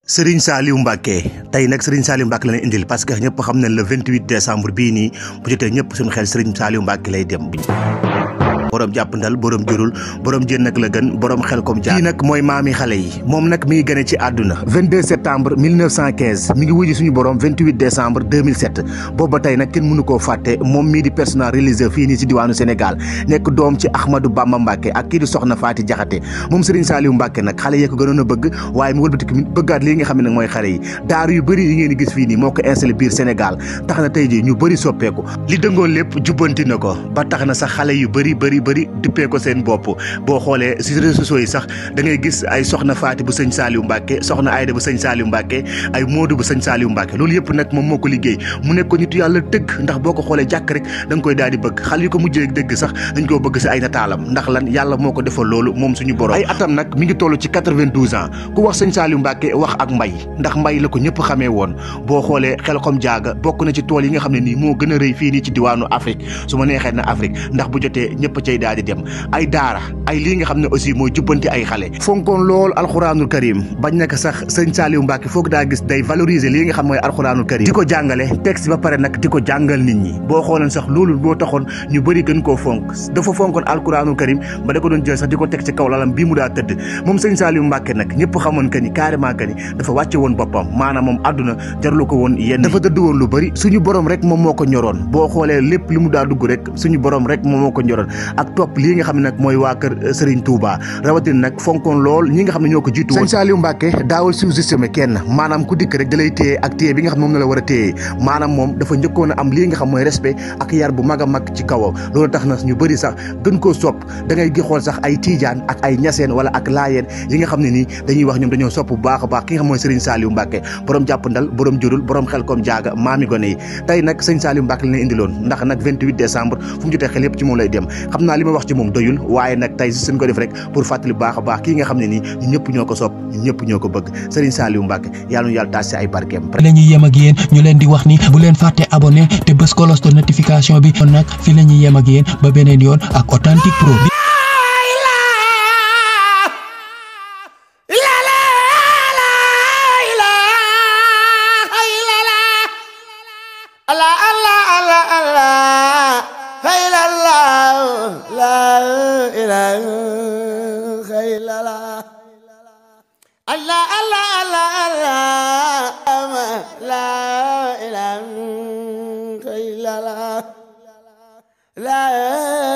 Serigne Saliou Mbacké tey nag Serigne Saliou Mbacké la leen indil parce que ñëpp xam nañ le 28 décembre bii nii bu jotee ñëpp suñu xel Serigne Saliou Mbacké lay dem. borom jàppandal borom jurul borom jën nag la gën borom xel comme jaar kii nag mooy maami xale yi moom nag mi ngi gën a ci àdduna 22 septembre 1915 mi ngi wuji suñu borom 28 décembre 2007 boobu ba tey nag kenn mënu koo fàtte moom mii di personnel religieux fii nii si diwaanu Sénégal nekk doom ci Ahmadou Bamba Mbacké ak kii di Soxna Faati Jaxate moom Serigne Saliou Mbacké nag xale yee ko gënoon a bëgg waaye mu wëlbati bëggaat lii nga xam ne nag mooy xale yi daaru yu bëri yi ngeen di gis fii nii moo ko installé biir Sénégal tax na tey ji ñu bëri soppeeku li dëngoon lépp jubbanti na ko ba tax na sax xale yu bëri duppee ko seen bopp boo xoolee si réseaux sociaux yi sax da ngay gis ay soxna Faati bu sëñ Saliou Mbacké soxna Ayda bu sëñ Saliou Mbacké ay Modou bu sëñ Saliou Mbacké loolu yëpp nag moom moo ko liggéey mu nekk ko nitu yàlla dëgg ndax boo ko xoolee jàkk rek da nga koy daal di bëgg xale yu ko mujjee dëgg sax dañ koo bëgg si ay nataalam ndax lan yàlla moo ko defal loolu moom suñu borom ay atam nag mi ngi toll ci 92 ans ku wax sëñ Saliou Mbacké wax ak mbay ndax mbay la ko ñëpp xamee woon boo xoolee Xelkom Jaaga bokk na ci tool yi nga xam ne nii moo gën a rëy fii nii ci diwaanu Afrique su ma neexee na Afrique ndax bu jotee ñëpp cay daal di dem ay daara ay lii nga xam ne aussi mooy jubbanti ay xale fonkoon lool alxuraanul karim bañ nekk sax sëñ Saliou Mbacké foog daa gis day valoriser lii nga xam mooy alxuraanul karim di ko jàngale texte ba pare nag di ko jàngal nit ñi boo xooleen sax loolu boo taxoon ñu bëri gën koo fonk dafa fonkoon alxuraanul karim ba da ko doon jël sax di ko teg ci kaw lalam bii mu daa tëdd moom sëñ Saliou Mbacké nag ñëpp xamoon que ni carrément que ni dafa wàcce woon boppam maanaam moom àdduna jarlu ko woon yenn dafa tëdd woon lu bëri suñu borom rek moom moo ko ñoroon boo xoolee lépp li mu daa dugg rek suñu borom rek moom moo ko ñoroon ak topp lii nga xam ne nag mooy waa kër Serigne Touba rawatina nag fonkoon lool ñi nga xam ne ñoo ko jiitu woon sëñ Saliou Mbacké daawul sous-estimé kenn maanaam ku dikk rek da lay téye ak téye bi nga xam ne moom na la war a téye maanaam moom dafa njëkkoon a am lii nga xam mooy respect ak yar bu mag a mag ci kawam loolu tax na ñu bëri sax gën koo sopp da ngay gi xool sax ay tiijaan ak ay ñaseen wala ak laayeen yi nga xam ne nii dañuy wax ñoom dañoo sopp bu baax a baax ki nga xam mooy Serigne Saliou Mbacké borom jàppandal borom jurul borom Xelkom Jaaga maami gone yi tey nag sëñ Saliou Mbacké la indiloon ndax nag 28 décembre fu mu jotee xel yëpp ci moom lay dem xam naa li ma wax ci moom doyul waaye nag tey si suñ ko def rek pour fàttali baax a baax kii nga xam ne nii ñu ñëpp ñoo ko sopp ñu ñëpp ñoo ko bëgg Serigne Saliou Mbacké yàlla nu yàlla taas si ay barkeem la ñuy yem ak yéen ñu leen di wax ni bu leen fàtte abonné te bës cloche de notification bi kon nag fi la ñuy yem ak yéen ba beneen yoon ak Authentique Pro bi Allah Allah Allah Allah la ilaha illallah la